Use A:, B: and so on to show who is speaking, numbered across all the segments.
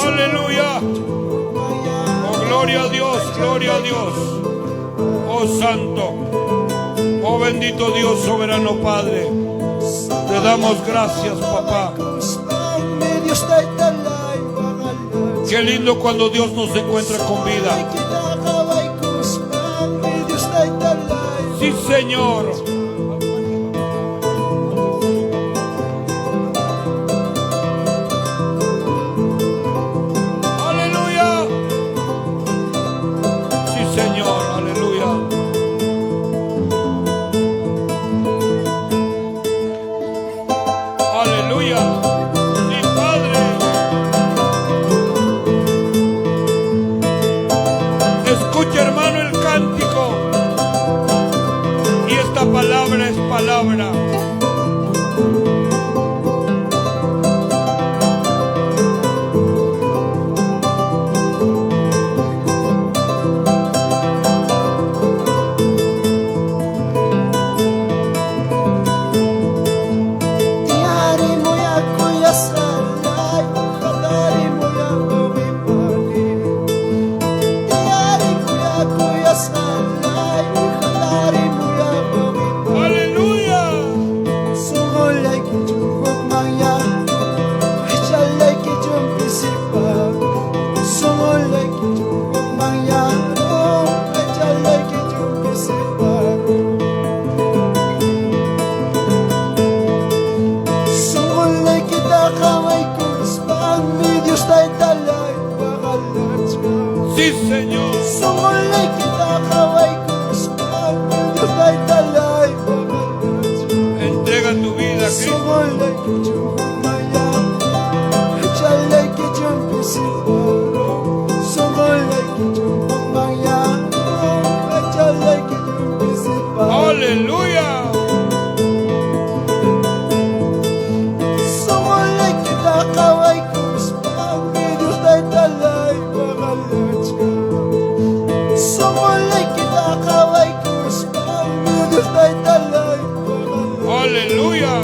A: Aleluya. Oh, gloria a Dios, gloria a Dios. Oh Santo, oh bendito Dios, soberano Padre. Te damos gracias, papá. Qué lindo cuando Dios nos encuentra con vida. Sí, Señor. Aleluya. Sí, Señor, aleluya. Aleluya. Sí, Padre. Escucha, hermano, el cántico. Y esta palabra es palabra. Aleluya. Sí, Señor. Entrega tu vida a Cristo. Aleluya. Aleluya.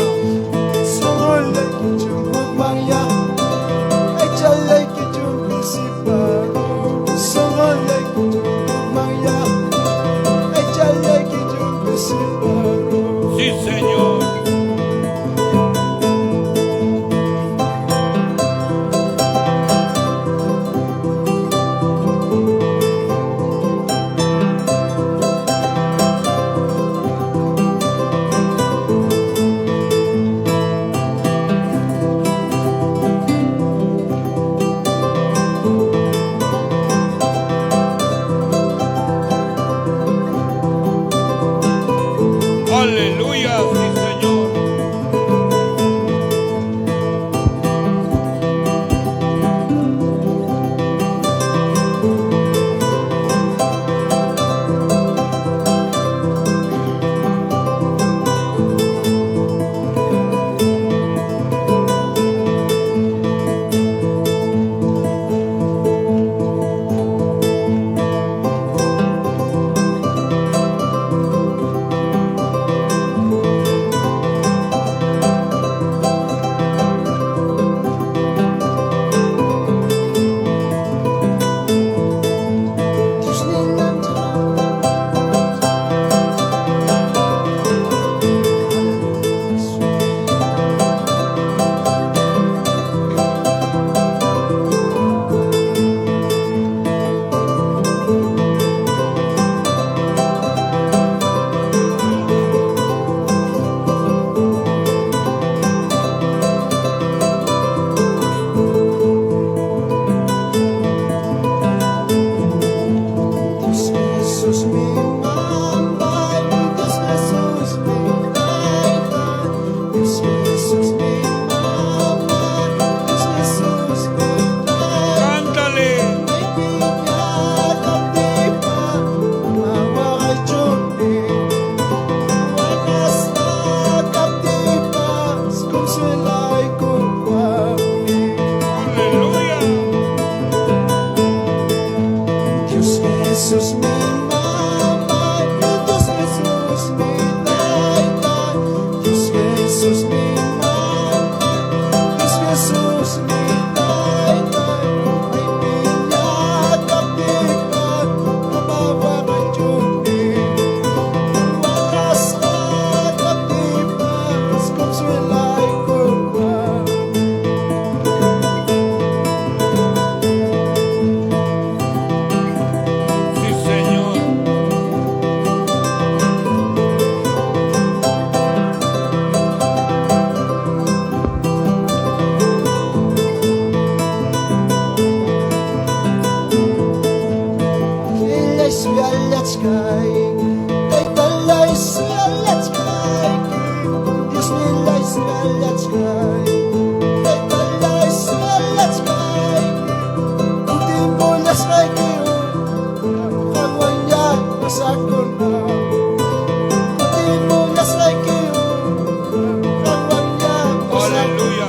A: Aleluya.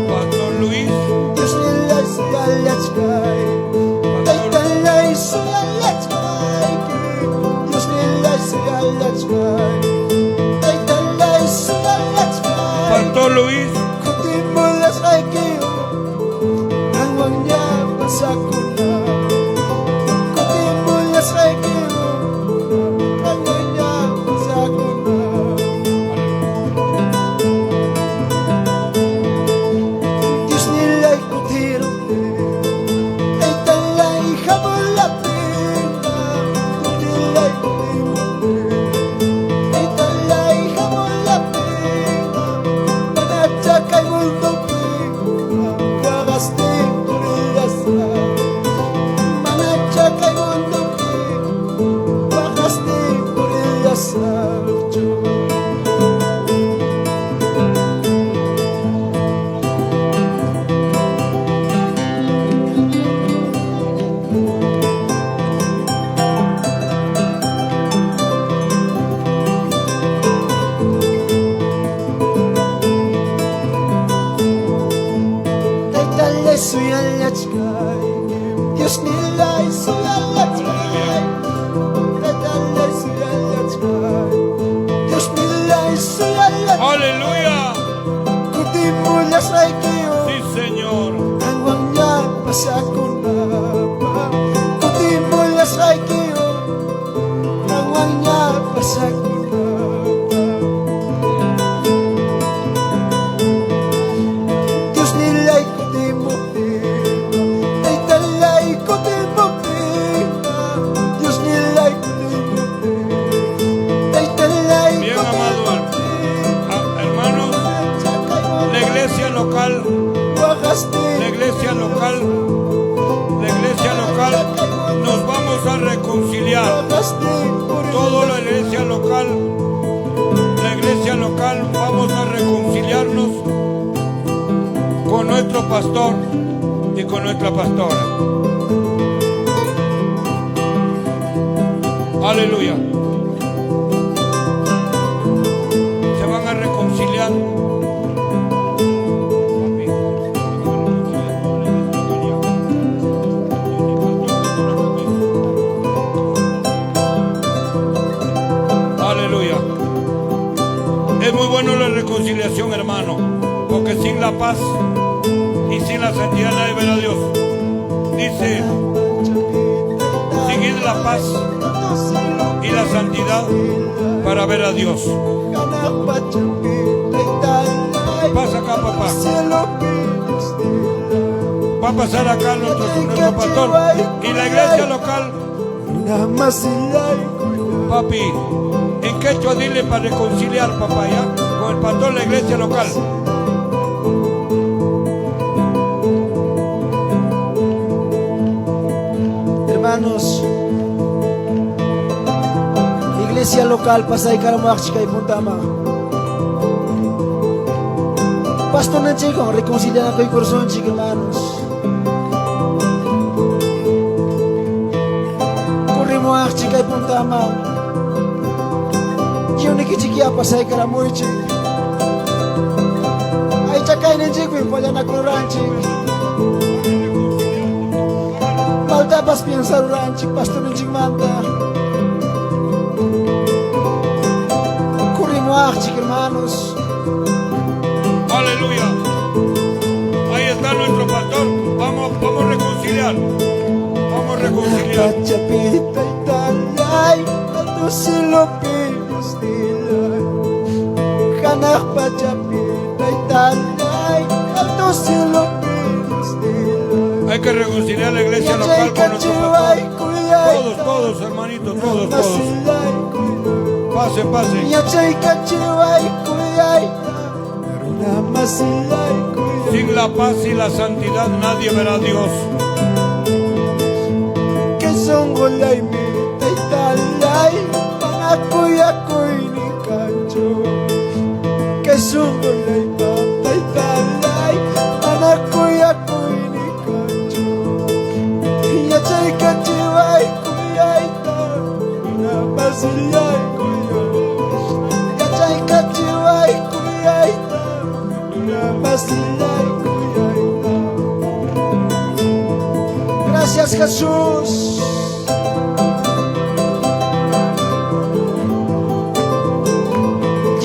A: Pastor Luis. Pastor Luis. Aleluya. Sí, Señor. Bien, amado hermanos, la iglesia local, la iglesia local, la iglesia local, nos vamos a reconciliar. Toda la iglesia local, la iglesia local, vamos a reconciliarnos con nuestro pastor y con nuestra pastora. Aleluya. Se van a reconciliar. Aleluya. Es muy bueno la reconciliación, hermano, porque sin la paz y sin la santidad nadie verá a Dios. Dice, seguid la paz y la santidad para ver a Dios. Pasa acá, papá. Va a pasar acá nuestro pastor y la iglesia local. Papi, ¿en quechua dile para reconciliar, papá, ya? Con el pastor de la iglesia local.
B: Hermanos, iglesia local, pasay karamuachikay puntama. Pastor na chico, reconciliar ko yung corazón, chico, hermanos. Corrimuachikay puntama. Yung nikichikia pasay karamuichi. Ay chakay ng chico, yung pala nakuranchi. Maltapas piensa ranchi, pastor ng chingmanta. Corrimuachik, hermanos.
A: Aleluya. Ahí está nuestro pastor. Vamos, vamos a reconciliar. Vamos a reconciliar. Hay que reconciliar la iglesia local con nuestro pastor. Todos, todos, hermanitos, todos, todos. Pasen, pasen. Sin la paz y la santidad nadie verá a Dios.
B: Kasunqullaypa taytallay mana kuyakuyni kanchu. Yachaykachiway kuyayta runa masillay kuyay. Yachaykachiway kuyayta runa masillay kuyayta. Gracias, Jesús.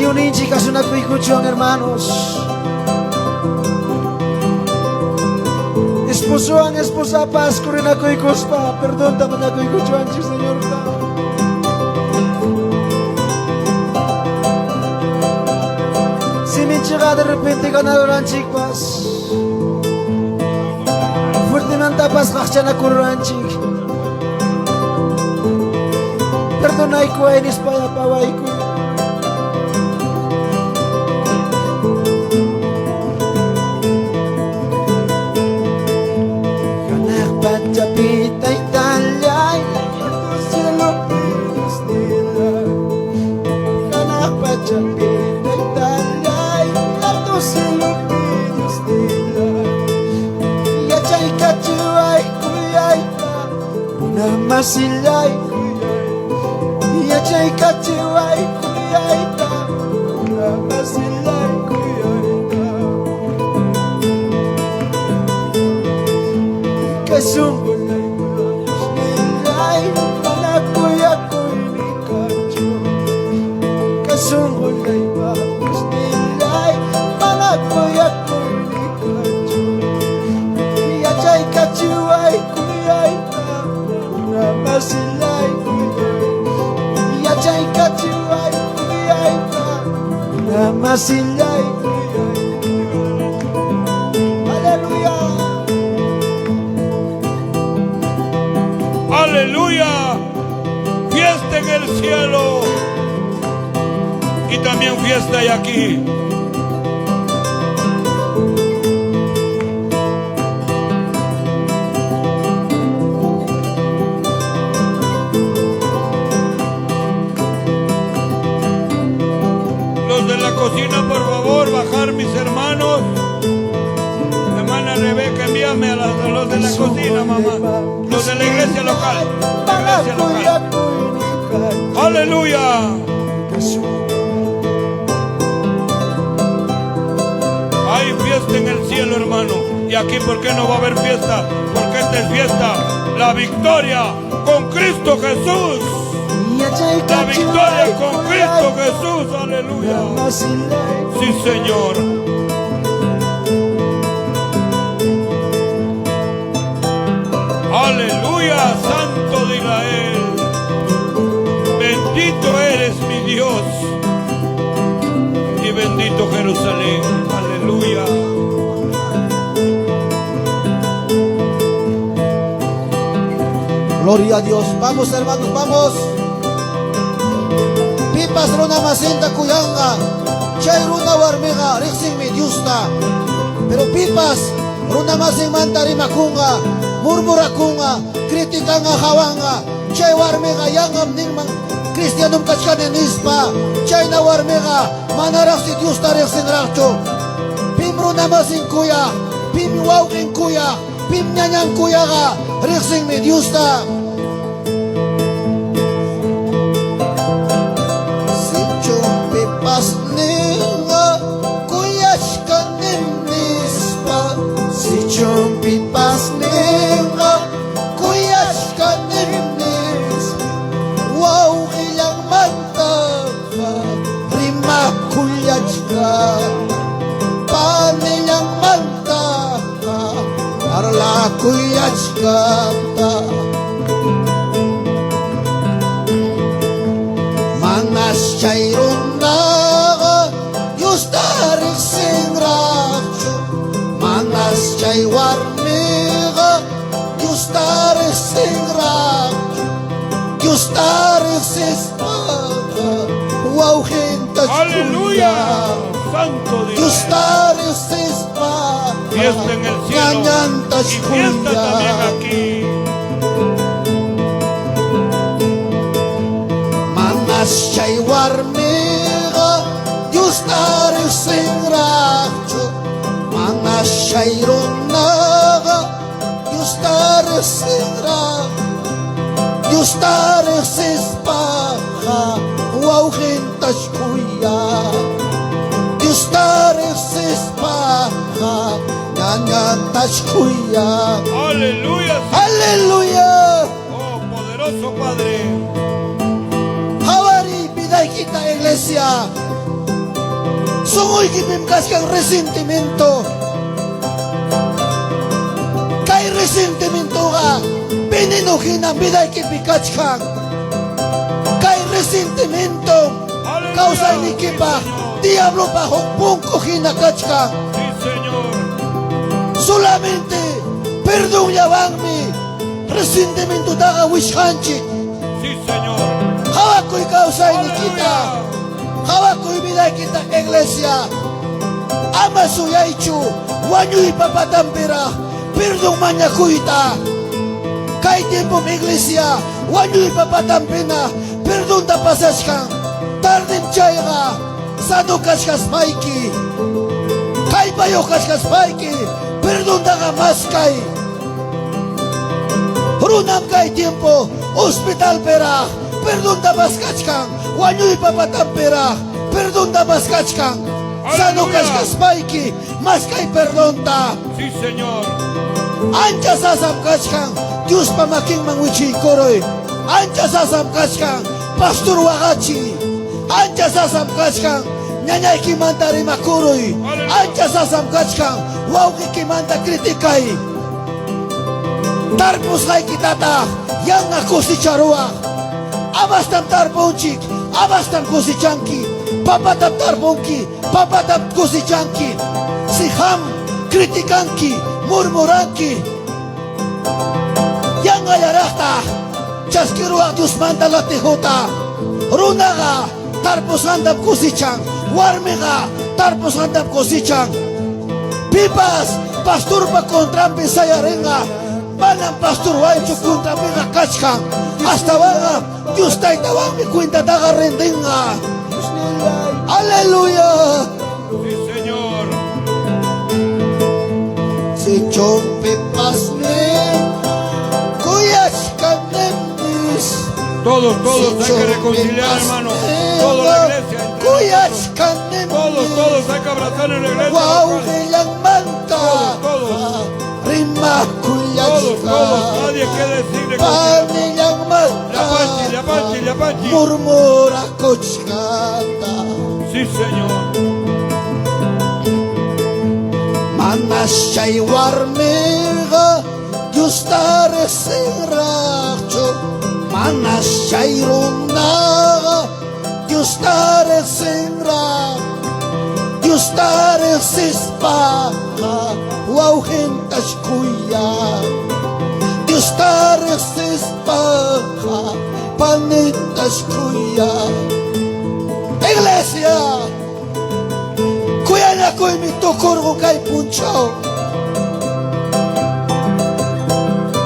B: Lliwninchik kasunakuykuchwan, hermanos. Esposowan esposapas kurinakuykuspa perdonta mañakuykuchwanchik Señorta. Siminchikqa de repente ganadoranchikpas. Fuertemantapas qaqchanakururanchik. Perdonaykuway nispa yapawayku. Hanaq pachapi taytallay,
C: Alto cielopi Diosnillay. Hanaq pachapi taytallay, alto cielopi Diosnillay.
B: Yachaykachiway kuyayta, runa masillay
C: Kuyay,
B: yachaykachiway kuyayta,
C: runa masillay kuyayta.
B: Kay sunqullaypa Diosnillay, mana kuyakuyni kanchu. Kay sunqullaypa Diosnillay, mana kuyakuyni kanchu. Yachaykachiway kuyayta,
C: Runa masillay kuyay,
B: yachaykachiway kuyayta, runa masillay
C: kuyay.
B: Aleluya.
A: Aleluya. Fiesta en el cielo. Y también fiesta hay aquí. Los de la cocina, por favor, bajar mis hermanos. Hermana Rebeca, envíame a los de la cocina, mamá. Los de la iglesia local. La iglesia local. Aleluya. Hay fiesta en el cielo, hermano. Y aquí, ¿por qué no va a haber fiesta? Porque esta es fiesta. La victoria con Cristo Jesús. La victoria con Cristo Jesús. Aleluya. Sí, Señor. Aleluya, Santo de Israel. Bendito eres mi Dios. Y bendito Jerusalén. Aleluya.
D: Gloria a Dios. Vamos, hermanos, vamos. Pipas runa masinta kuyanga. Chay runa warmiqa riqsinmi Diosta. Pero pipas runa masinmanta rimakunqa, murmurakunqa, critikanqa hawanga. Chay warmiqa yanqam ninman cristianom kachkani nispa. Chayna warmiqa manaraqsi Diosta riqsinraqchu. Pim runa masin kuya, pim wawqin kuya, pim ñañan kuyaqa riqsinmi Diosta. Sichum pipas ninqa kuyachkanim nispa.
B: Sichum pipas
D: ninqa kuyachkanim nispa. Wawqillanmantaqa rimakullachka. Panillanmantaqa parlakuyachkata. Manas chay runaqa Diosta riqsinraqchu. Manas chay warmiqa Diosta riqsinraqchu. Diosta riqsispaqa wawqinta
A: Aleluya. Santo de Israel.
D: Diosta riqsispaqa
A: Fiesta en el cielo.
D: ñañanta
A: Y fiesta también aquí.
D: Manas chay warmiqa Diosta riqsinraqchu. chay runaqa Diosta riqsinraq. Diosta riqsispaqa wawqintas kuyan. Diosta riqsispaqa ñañantas kuyan.
A: Aleluya.
D: Aleluya.
A: Oh, poderoso Padre.
D: Qhawariy vidaykita iglesia. Sunquykipim kachkan resentimiento. Kay resentimientoqa veneno hinam vidaykipi kachkan. Kay resentimiento
A: Aleluya.
D: kawsayniykipaq
A: Sí, Señor.
D: diablopaq huk punku hina kachkan.
A: Sí, Señor.
D: Solamente perdonllawanmi resentimientotaqa wichqanchik.
A: Sí, Señor.
D: Qhawakuy kawsayniykita.
A: Aleluya.
D: Qhawakuy vidaykita iglesia. Ama suyaychu wañuypa patanpiraq perdón mañakuyta. Kay tiempom iglesia wañuypa patanpina perdonta pasachkan. Tardim chayqa sano kachkaspayki. Kallpayuq kachkaspayki perdontaqa maskay. Runam kay tiempo hospitalpiraq perdonta maskachkan. Wañuypa patanpiraq perdonta maskachkan. Sano
A: Aleluya.
D: kachkaspayki maskay perdonta.
A: Sí, Señor.
D: Ancha sasam kachkan Diospa makinman wichiykuruy. Ancha sasam kachkan pastor waqachiy. Ancha sasam kachkan ñañaykimanta rimakuruy.
A: Aleluya.
D: Ancha sasam kachkan wawqiykimanta criticay. Tarpusqaykitataq yanqa cosecharuwaq. Abastam tarpunchik, abastam cosechanki. Papatam tarpunki, papatam cosechanki. Si qam criticanki, murmuranki. Yanqallaraqtaq chaskiruwaq Diosmanta latijuta. Runaqa tarpusqantam cosechan, warmiqa tarpusqantam cosechan. Pipas pastorpa contranpi sayarinqa, manam pastorwanchu contranpiqa kachkan. Astawanqa Dios taytawanmi cuentataqa rindinqa. Aleluya.
A: Sí, Señor.
D: Sichum pipas kuyachkanipis.
A: Todos, todos hay que reconciliar, hermano. Toda la iglesia. Entre nosotros. Todos, todos hay que abrazar en la iglesia local.
D: Wawqillanmanta
A: Todos, todos.
D: rimakuyachka.
A: Todos, todos. Nadie quede sin reconciliación.
D: Panillanmanta
A: Llapanchi, llapanchi, llapanchi.
D: murmurakuchkata.
A: Sí, Señor.
D: Manas chay warmiqa Diosta riqsinraqchu. Manas chay runaqa Diosta riqsinraq. Diosta riqsispaqa wawqintas kuyan. Diosta riqsispaqa panintas kuyan. Iglesia, kuyanakuymi tukurqun kay punchaw.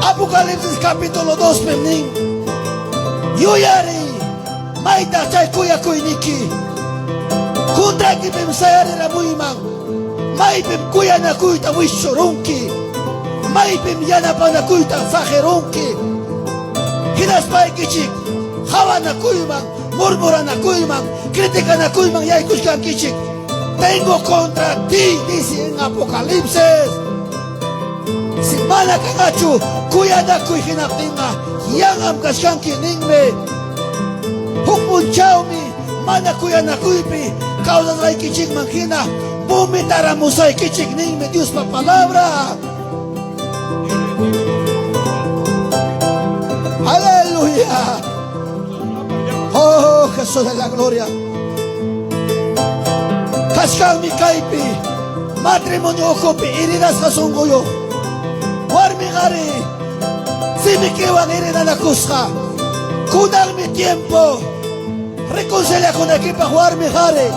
D: Apocalipsis capítulo 2 pim nin. Yuyariy, maytaq chay kuyakuyniki. Contraykipim sayariramuyman. Maypim kuyanakuyta wischurunki. Maypim yanapanakuyta saqirunki. Hinaspaykichik hawanakuyman, murmuranakuyman, criticanakuyman yaykuchkankichik. Tengo contra ti, dice en Apocalipsis. Si mana kanqachu kuyanakuy hinaptinqa yanqam kachkanki ninmi. Huk punchawmi mana kuyanakuypi kawsasqaykichikman hina vomitaramusaykichik ninmi Diospa palabra. Aleluya. Oh, Jesús de la gloria. Kachkanmi kaypi matrimonio ukhupi heridasqa sunquyuq. Warmi qhari simikiwan heridanakusqa. Kunanmi tiempo reconciliakunaykipaq warmi qhari.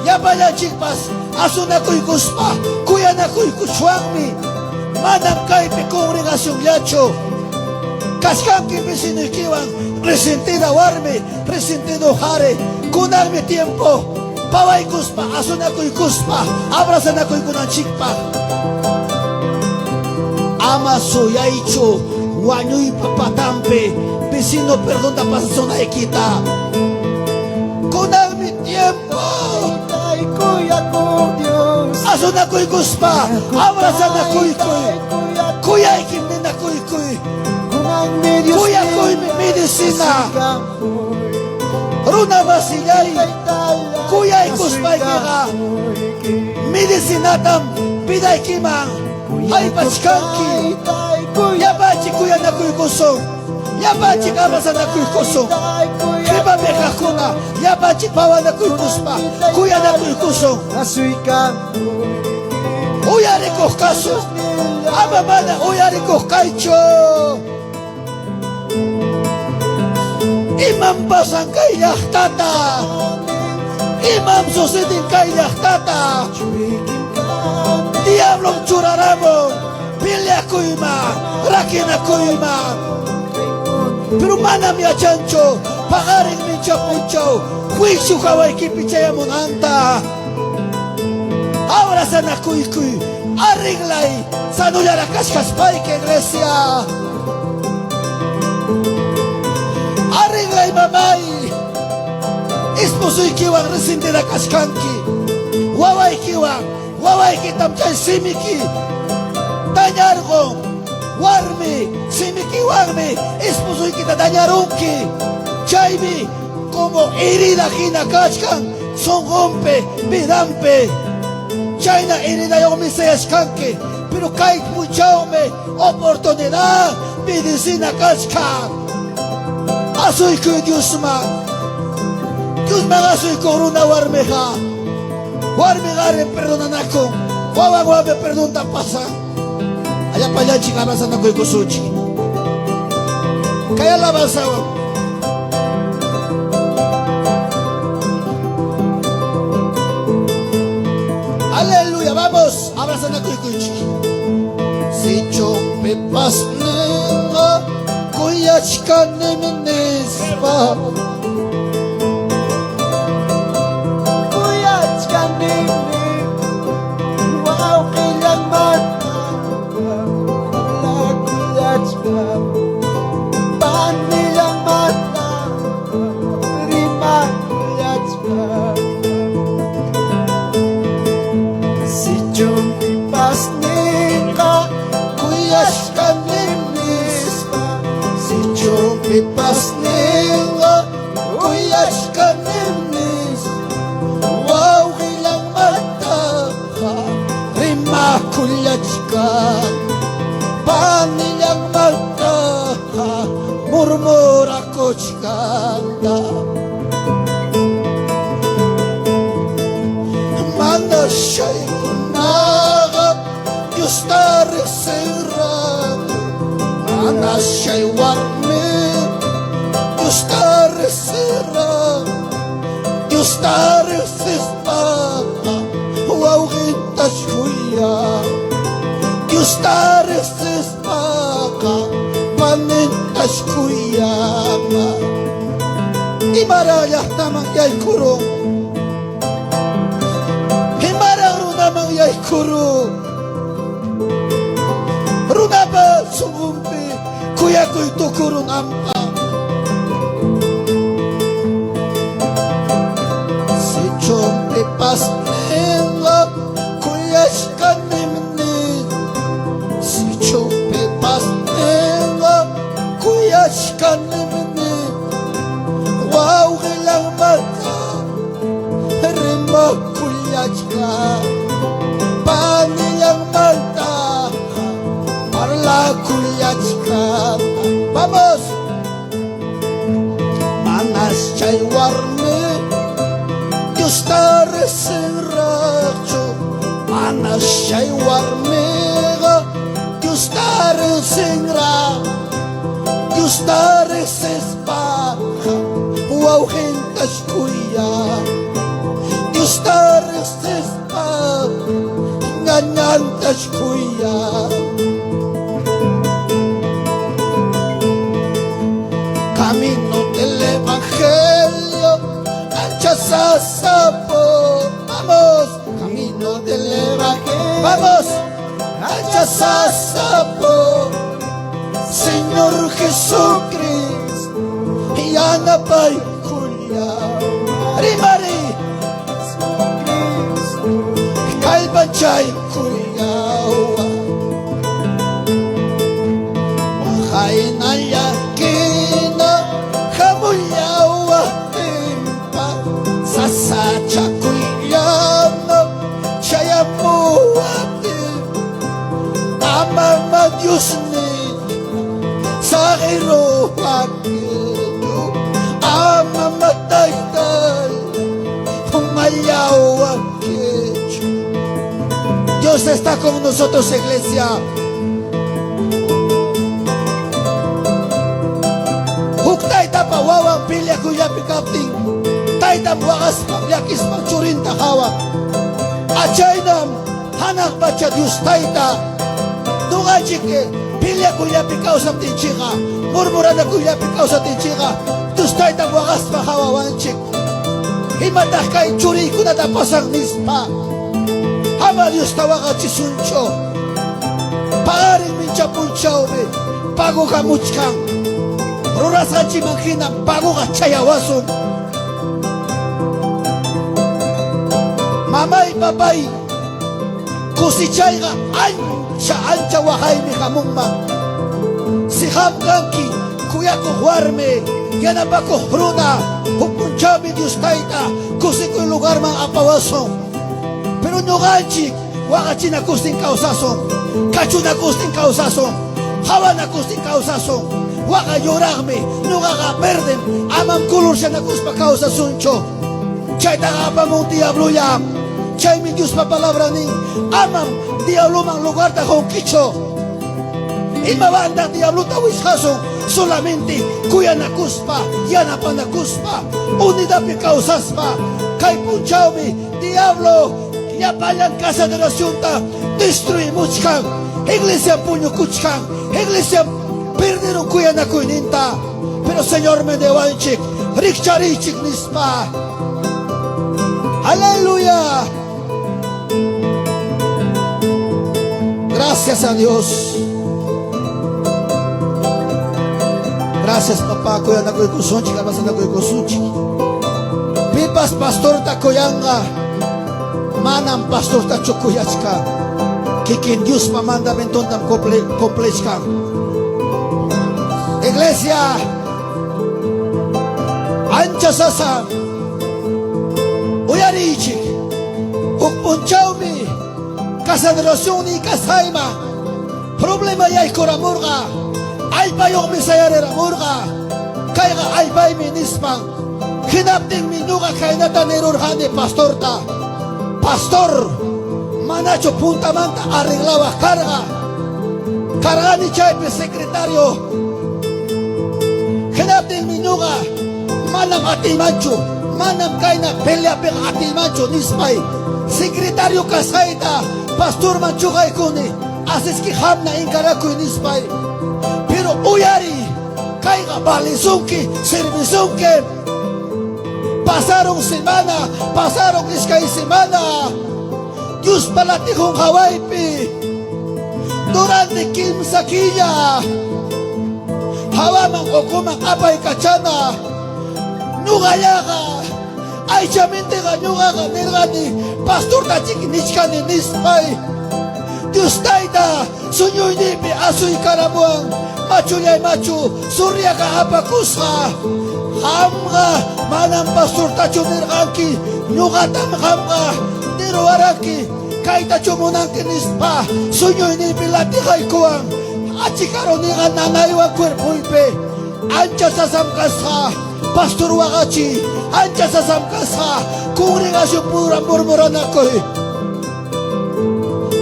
D: Llapallanchikpas asunakuykuspa kuyanakuykuchwanmi. Manam kaypi congregacionllachu. Kachkanki vecinoykiwan resentida warmi, resentido qhari. Kunanmi tiempo pawaykuspa, asunakuykuspa, abrazanakuykunanchikpaq. Ama suyaychu wañuypa patanpi vecino perdonta pasasunaykita. Kunanmi tiempo. Asunakuykuspa abrazanakuykuy. Kuyaykim ninakuykuy. Kuyakuymi medicina. Runa masillay, kuyaykuspaykiqa medicinatam vidaykiman haypachkanki. Llapanchik kuyanakuykusun, llapanchik abrazanakuykusun. Qipapi kaqkuna llapanchik pawanakuykuspa kuyanakuykusun. Uyarikuq kasun, ama mana uyarikuq kaychu. Imam pasan kay llaqtata? Imam suceden kay llaqtata? Diablom churaramun peleakuyman, rakinakuyman. Pero manam yachanchu paqarin mincha punchaw juicio hawaykipi chayamunanta. Abrazanakuykuy, arreglay, sanullaraq kachkaspayki iglesia. Arreglay mamay, esposoykiwan resentida kachkanki, wawaykiwan, wawaykitam chay simiki dañarqun, warmi simikiwanmi esposoykita dañarunki, chaymi como herida hina kachkan sunqunpi, vidanpi. Chayna heridayuqmi sayachkanki, pero kay punchawmi oportunidad medicina kachkan. Asuykuy Diosman. Diosman asuykuq runa warmiqa. Warmi qari perdonanakun, wawan warmi perdonta pasan. Allapallanchik abrazanakuykusunchik. Kay alabanzawan. Aleluya, vamos, abrazanakuykunchik. Sichumpipas ninqa kuyachkanimi nispa.
C: Kuyachkanimi wawqillanmanta parlakuyachka panillanmanta rimakuyachka Sichumpipas ninqa
D: Kuyachkanimi nispa. Sichumpipas ninqa kuyachkanimi nispa. Wawqillanmanta rimakullachka panillanmanta murmurakuchkanta. Mana chaykunaqa Diosta riqsirqaku, mana chay warmi Diosta riqsirqaku, Diosta riqsispaqa wawqintas kuyan, Diosta riqsispaqa panintas kuyan. Imara llaqtaman yaykurun, imara runaman yaykurun, runapa sunqunpi kuyakuy tukurunanpaq. Sichumpipas ninqa kuyachkanimi nispa. Sichumpipas ninqa kuyachkanimi nispa. Wawqillanmanta rimakullachka panillanmanta parlakullachka. Vamos. Manas chay warmi Diosta riqsinraqchu, manas chay warmiqa Diosta riqsinraq, Diosta riqsispaqa wawqintas kuyan, Diosta riqsispa ñañantas kuyan. Camino del Evangelio, ancha sasapo. Vamos, camino del Evangelio. Vamos. Ancha sasapo Señor Jesucristo yanapay Rimari kallpanchay kuyawa Waqaynallakina hamullawaptinpa sasachakuyllama chayamuwaptin amama Diosni saqiruwakichu amama taytay humallawakichu. Dios está con nosotros, iglesia. Huk taytapa wawan peleakuyllapi kaptin, taytan waqaspan llakispan churinta hawan. Achaynam hanaq pacha Dios tayta ñuqanchik peleakuyllapi kawsaptinchikqa, murmuranakuyllapi kawsaptinchikqa, Dios tayta waqaspa hawawanchik. Imataq kay churiykunata pasan nispa. Ama Diosta waqachisunchu. Paqarin mincha punchawmi pagoqa muchkan. Rurasqanchikman hina pagoqa chayawasun. Mamay, papay, kusichayqa ancha ancha waqaymi hamunman. Si qam kanki kuyakuq warmi, yanapakuq runa, huk punchawmi Dios tayta kusikuy lugarman apawasun. Pero ñuqanchik waqachinakustin kawsasun, kachunakustin kawsasun, hawanakustin kawsasun. Waqa yuraqmi, ñuqaqa verdem, amam kulurchanakuspa kawsasunchu. Chaytaqa apamun diablolla. Chaymi Diospa palabra nin, amam diabloman lugarta qunkichu. Imawantaq diablota wisqasun? Solamente kuyanakuspa, yanapanakuspa, unidadpi kawsaspa. Kay punchawmi diablo llapallan casa de oracionta destruimuchkan, iglesia puñukuchkan, iglesia perderun kuyanakuyninta. Pero Señor me dewanchik, rikcharichik nispa. Aleluya. Gracias a Dios. Gracias papá, kuyanakuykusunchik, almasanakuykusunchik. Pipas pastorta kuyanqa, manam pastortachu kuyachkan. Kikin Diospa mandamientontam cumplichkan. Iglesia, ancha sasa uyariychik. Huk punchawmi casa de oración ni kasayma problema yaykuramurqa. Allpayuqmi sayariramurqa. Kayqa allpaymi nispan. Hinaptinmi ñuqa khaynata nirurqani pastorta. Pastor, manachu puntamanta arreglawaq karqa. Karqani chaypi secretario. Hinaptinmi ñuqa manam atiymanchu, manam kayna peleapiqa atiymanchu nispay. Secretario kasqayta pastorman chuqaykuni, asiski qamna enkarakuy nispay. Pero uyari, kayqa valesunki, servisunki. Pasaron semana, pasaron iskay semana. Diospa latijun hawaypi. Durante kimsa killa. Hawaman ukuman apaykachana. Ñuqallaqa aychamintiqa ñuqaqa nirqani pastorta chiki nichkani nispay. Dios tayta suñuyninpi asuykaramuwan machullay machu surriaqa apakusqa. Qamqa manam pastortachu nirqanki, ñuqatam qamqa niruwaranki, kaytachu munanki nispa suñuyninpi latijaykuwan. Achikaruniqa nanaywan cuerpoypi. Ancha sasam kasqa pastor waqachi, ancha sasam kasqa congregación pura murmuranakuy.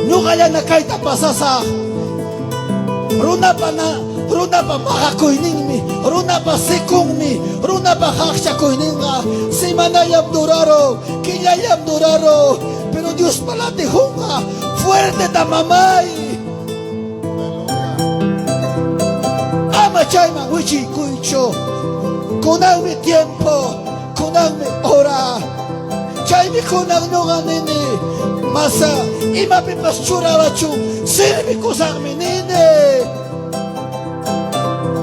D: Ñuqallana kayta pasasaq. Runapa na, runapa maqakuyninmi, runapa sikunmi, runapa qaqchakuyninqa semanallam duraro, killallam duraro, pero Diospa latijunqa fuerteta mamay. Ama chayman wichiykuychu. Kunanmi tiempo, kunanmi hora. Chaymi kunan ñuqa nini, masa imapipas churawachun servikusaqmi nini.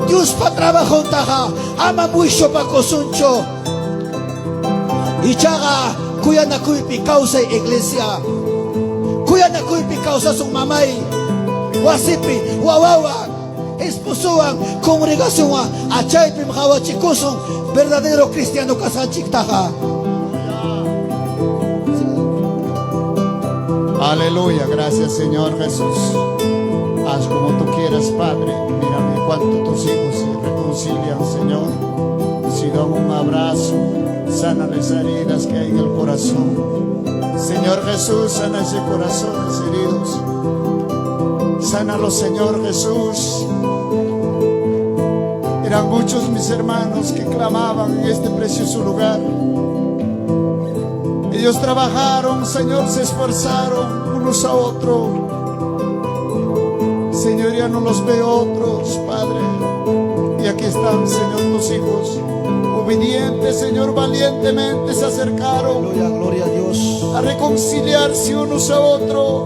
D: Diospa trabajontaqa amam wischupakusunchu. Ichaqa kuyanakuypi kawsay iglesia. Kuyanakuypi kawsasun mamay, wasipi, wawawan, esposowan, congregacionwan, achaypim qawachikusun verdadero cristiano kasqanchiktaqa.
E: Aleluya, gracias Señor Jesús. Haz como tú quieras, Padre. Mírame cuánto tus hijos se reconcilian, Señor. Si dan un abrazo, sana las heridas que hay en el corazón. Señor Jesús, sana ese corazones heridos. Sánalos, Señor Jesús. Eran muchos mis hermanos que clamaban en este precioso lugar. Ellos trabajaron, Señor, se esforzaron unos a otros. Señor, ya no los veo otros, Padre. Y aquí están, Señor, tus hijos. Obedientes, Señor, valientemente se acercaron.
B: Gloria, gloria a Dios.
E: A reconciliarse unos a otros.